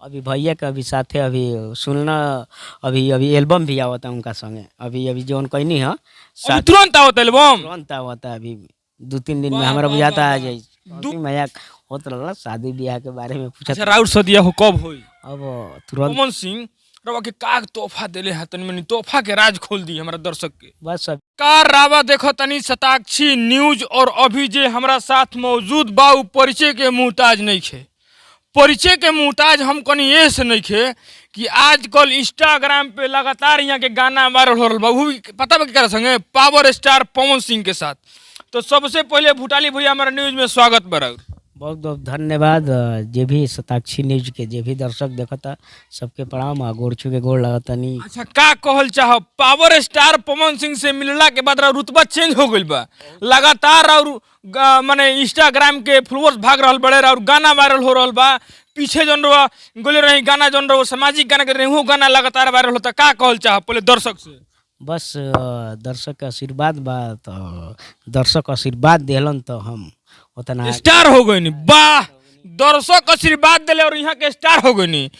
अभी भैया के अभी साथे अभी सुनना, अभी अभी एल्बम भी आवता उनका संगे, अभी अभी जौन कहनी है। अभी तुरंत आवत एल्बम? तुरंत आवता, अभी 2-3 दिन में हमरा बुझाता आ जाई। मजाक होत रहला, शादी ब्याह के बारे में पूछत। अच्छा, राउर सदिया हो कब होई? अब तुरंत। पवन सिंह रवा के का तोहफा देले है? तनी मनी तोहफा के राज खोल दी हमरा दर्शक के। बस अब का रावा देखो तनी शताक्षी न्यूज और अभी जे हमरा साथ मौजूद बा उ परिचय के मुहताज नहीं खे। परिचय के मुहताज हम कनी ये से नहीं खे कि आजकल इंस्टाग्राम पे लगातार यहाँ के गाना वायरल हो रहल बा, उ भी पता बा केकरा संगे, पावर स्टार पवन सिंह के साथ। तो सबसे पहले भूटाली भैया, हमारा न्यूज में स्वागत बा। बहुत बहुत धन्यवाद। जे भी शताक्षी न्यूज के जे भी दर्शक देखता, सबके प्रणाम आ गोड़ छू के गोड़ लगतनी। अच्छा, का कहल चाह, पावर स्टार पवन सिंह से मिलला के बाद रुतबा चेंज हो गइल बा लगातार और माने इंस्टाग्राम के फॉलोअर्स भाग रहल बड़े और गाना वायरल हो रहल बा। पीछे जौन रवा गोले रही गाना, जौन रहो सामाजिक गाना के रही, वो गाना लगातार वायरल होता। का कहल चाह पहले दर्शक से? बस दर्शक के आशीर्वाद बा, तो दर्शक आशीर्वाद देहलन तो हम उतना स्टार हो गई। वाह, दर्शक आशीर्वाद दिले और यहाँ के स्टार हो गई।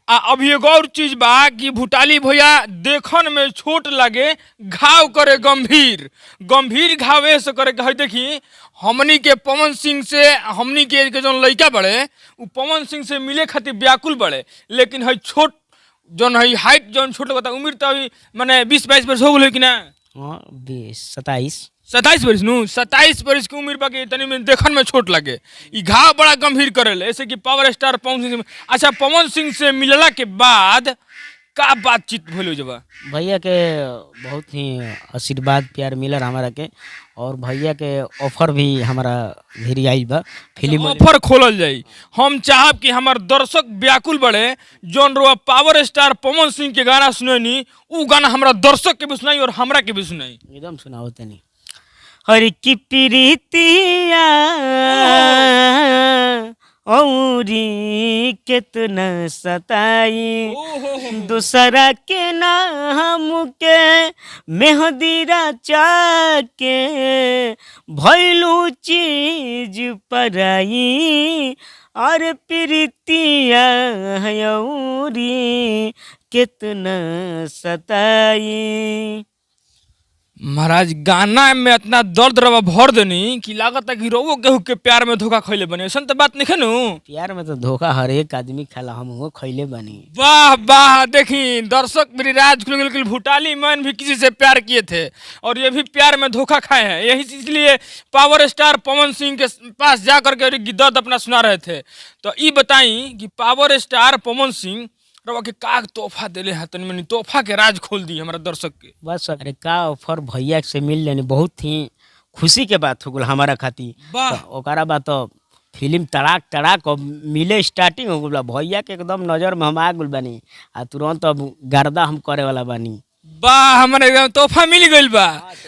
आ अभी एगो और चीज बा कि भूटाली भैया देखन में छोट लगे, घाव करे गंभीर गंभीर। घाव ऐसे करे के है, देखी हमनी के पवन सिंह से हमनी के जौन लड़का बड़े उ पवन सिंह से मिले खातिर व्याकुल बड़े, लेकिन है छोट जौन है, हाइट जौन छोट लगता। उम्र तो अभी माने 20-22 वर्ष हो गई कि ना? हाँ, 20, 27। 27 वर्ष नु, 27 वर्ष की उम्र बाकी तनी में देखन में छोट लगे, ई घाव बड़ा गंभीर करेले, ऐसे कि पावर स्टार पवन सिंह से। अच्छा, पवन सिंह से मिलला के बाद का बातचीत भइल जबा? भैया के बहुत ही आशीर्वाद प्यार मिलल हमारा के और भैया के ऑफर भी हमारा भिरी आइल बा फिल्म। ऑफर खोलल जाई। हम चाहब कि हमार दर्शक व्याकुल बढ़े, जौन रुआ पावर स्टार पवन सिंह के गाना सुनैनी, उ गाना हमरा दर्शक के भी सुनाई और हमरा के भी सुनाई। एकदम सुनाओ तनी। हर की प्रीतिया औरी केतना सताई, दूसरा के नाम के मेहदी रचा के भैलू चीज पराई, और प्रीतिया औरी केतना सताई। महाराज, गाना में इतना दर्द रवा भर देनी कि लागत है कि रोवो केहू के प्यार में धोखा खैले बने। ऐसन तो बात नहीं नु? प्यार में तो धोखा हर एक आदमी खाला, हम वो खैले बानी। वाह वाह! देखी दर्शक, मेरी राज खुल गई। भूटाली मैन भी किसी से प्यार किए थे और ये भी प्यार में धोखा खाए हैं, यही इसलिए पावर स्टार पवन सिंह के पास जा करके और ये दर्द अपना सुना रहे थे। तो ये बताई कि पावर स्टार पवन सिंह रवा के का तोहफा देले है? तनी मनी तोहफा के राज खोल दी हमारा दर्शक के। बस, अरे का ऑफर, भैया से मिल लेनी बहुत ही खुशी के बात हो गल हमारा खातिर। वाह! तो ओकरा बाद तो फिल्म तड़ाक तड़ाक अब मिले स्टार्टिंग हो गल। भैया के एकदम नजर में हम आ गल बानी आ तुरंत अब गर्दा हम करे वाला बानी। वाह, हमारे एकदम तोहफा मिल गइल बा।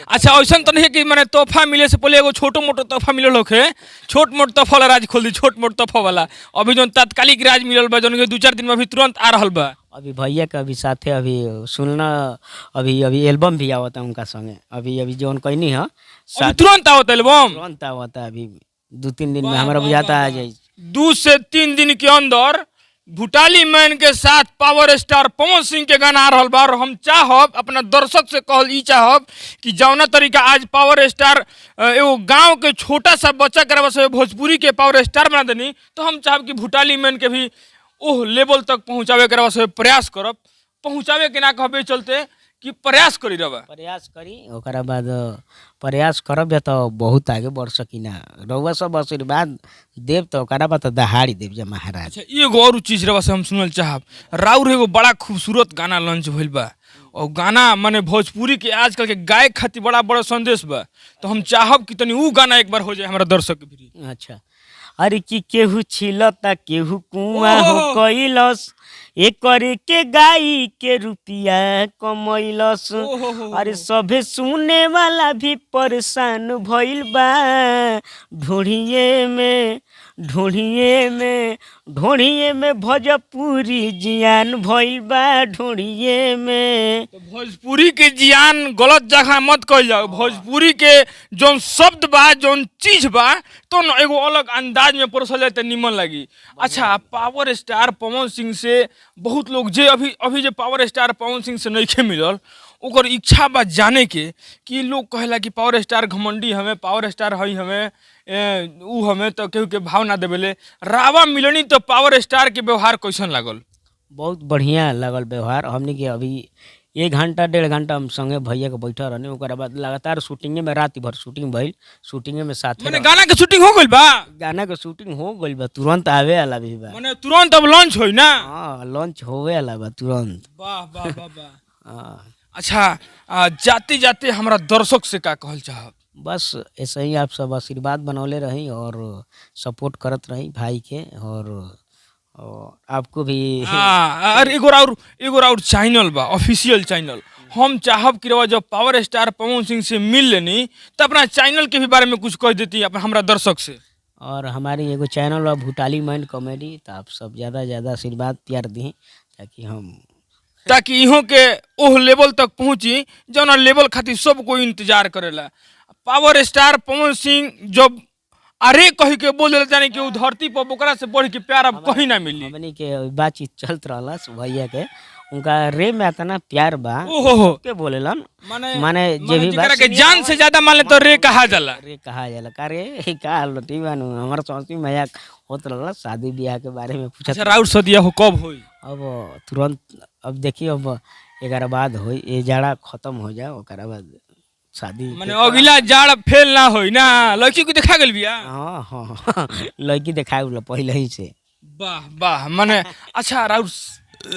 अच्छा, ऐसा तो नहीं है कि माने तोहफा मिले से पहले एगो छोटो मोटो तोहफा मिलल होखे? छोट मोट तोहफा वाला राज खोल दी, छोट मोट तोहफा वाला, अभी जौन तात्कालिक राज मिलल बा, जौन 2-4 दिन में अभी तुरंत आ रहल बा। अभी भैया के अभी साथे अभी सुनना, अभी अभी एल्बम भी आवता उनका संगे, अभी अभी जौन कहनी है। अभी तुरंत आवत एल्बम? तुरंत आवता, अभी 2-3 दिन में हमरा बुझाता आ जाई। 2 से 3 दिन के अंदर भूटाली मैन के साथ पावर स्टार पवन सिंह के गाना आ रहल बा। और हम चाहब, अपना दर्शक से कहल ई चाहब कि जौना तरीका आज पावर स्टार एगो गांव के छोटा सा बच्चा के से भोजपुरी के पावर स्टार बना देनी, तो हम चाहब कि भूटाली मैन के भी ओह लेवल तक पहुंचावे के से प्रयास करब। पहुंचावे के ना कहबे चलते कि प्रयास करी रवा। प्रयास करी, ओकरा बाद प्रयास करब या तो बहुत आगे बढ़ सकिना। रउआ सब आशीर्वाद देव तो ओकरा बाद तो दहाड़ी देव जा महाराज। अच्छा, एगो और चीज रवा से हम सुनल चाहब। राउर एगो बड़ा खूबसूरत गाना लॉन्च भइल बा और गाना माने भोजपुरी के आजकल के गायक खातिर बड़ा बड़ा संदेश बा, तो हम चाहब कि तनी ऊ गाना एक बार हो जाए हमारा दर्शक के भी। अच्छा, अरे कि केहू छिलता, केहू कुआं हो ओहो! कैलस, एकर के गाई के रुपिया कमैलस। ओहो! अरे सभे सुने वाला भी परेशान भइल बा, ढोढ़िए में ढोढ़िए में, ढोढ़िए में भोजपुरी जियान भइल बा ढोढ़िए में। तो भोजपुरी के जियान गलत जगह मत कहल जाओ। भोजपुरी के जौन शब्द बा, जौन चीज बा, तो न एगो अलग अंदाज में परोसल जाए तो निमन लगी। अच्छा, पावर स्टार पवन सिंह से बहुत लोग जे अभी अभी जे पावर स्टार पवन सिंह से नइखे मिलल, ओकर इच्छा बा जाने के कि लोग कहेला कि पावर स्टार घमंडी हमें, पावर स्टार हई हमें, ऊ हमें तो केहू के भाव ना देवेले। रावा मिलनी तो पावर स्टार के व्यवहार कैसन लागल? बहुत बढ़िया लगल व्यवहार। हमनी के अभी एक घंटा 1.5 घंटा हम संगे भैया के बैठल रहनी। ओकरा बाद लगातार शूटिंगे में रात भर शूटिंग भइल, शूटिंगे में साथे मने गाना के शूटिंग हो गइल बा? गाना के शूटिंग हो गइल बा, तुरंत आवे वाला भी बा। मने तुरंत अब लॉन्च होई ना? हाँ, लॉन्च होवे वाला बा तुरंत। वाह वाह वाह वाह! हाँ। अच्छा, जाते जाते हमरा दर्शक से का कहल चाहब? बस ऐसे ही आप सब आशीर्वाद बनौले रही और सपोर्ट करत रही भाई के और आपको भी। अरे, एगो और चैनल बा, ऑफिशियल चैनल। हम चाहब कि रउआ जब पावर स्टार पवन सिंह से मिल लेनी तो अपना चैनल के भी बारे में कुछ कह देती अपन हमरा दर्शक से। और हमारी एगो चैनल बा भूटाली मैन कॉमेडी, तो आप सब ज़्यादा से ज़्यादा आशीर्वाद प्यार दी ताकि हम ताकि इहों के ओह लेवल तक पहुंची जौना लेवल खातिर सब कोई इंतजार करेला। पावर स्टार पवन सिंह जब अरे कही के बोल देले, जाने कि उ धरती पर ओकरा से बढ़ के प्यार अब कहीं ना मिली। हमनी के बातचीत चलत रहला भैया के, उनका रे में इतना प्यार बा ओहो हो! के बोलेलन। माने माने जे भी जेकरा बा के जान से ज्यादा मान ले तो रे कहा जाला। रे कहा जाला, का रे का हाल ठीक बानू? हमार संस्कृति मजाक होत रहला, शादी ब्याह के बारे में पूछत। अच्छा, राउर सदिया हो कब होई? अब तुरंत, अब देखिए, अब एकरा बाद होई, ये जाड़ा खत्म हो जाए, ओकरा बाद शादी। माने अगला जाड़ फेल ना होई ना? लड़की को देखा गेल बिया? हाँ, लड़की देखाए पहले ही से। वाह वाह! माने अच्छा, राउर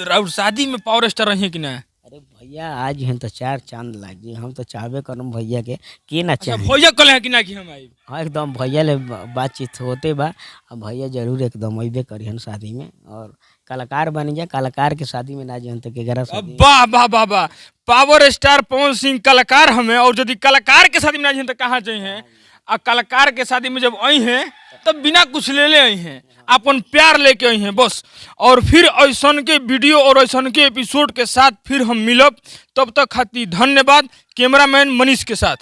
राउर शादी में पावर स्टार रही कि ना? अरे भैया, आज हम तो चार चांद लागी, हम तो चाहबे करम भैया के के ना अच्छा। चाहे। भैया कहले हैं कि ना कि हम आई? हाँ, एकदम भैया ले बातचीत होते बा। अब भैया जरूर एकदम अइबे करिहन शादी में और कलाकार बन जा, कलाकार के शादी में ना जहन तो केकरा शादी? वाह वाह वाह वाह! पावर स्टार पवन सिंह कलाकार हमें और यदि कलाकार के शादी में ना जाइए तो कहाँ जाइए? आ कलाकार के शादी में जब आई हैं तब बिना कुछ ले ले आई हैं, अपन प्यार लेके आई हैं बस। और फिर ऐसन के वीडियो और ऐसन के एपिसोड के साथ फिर हम मिलब, तब तक खातिर धन्यवाद। कैमरामैन मनीष के साथ।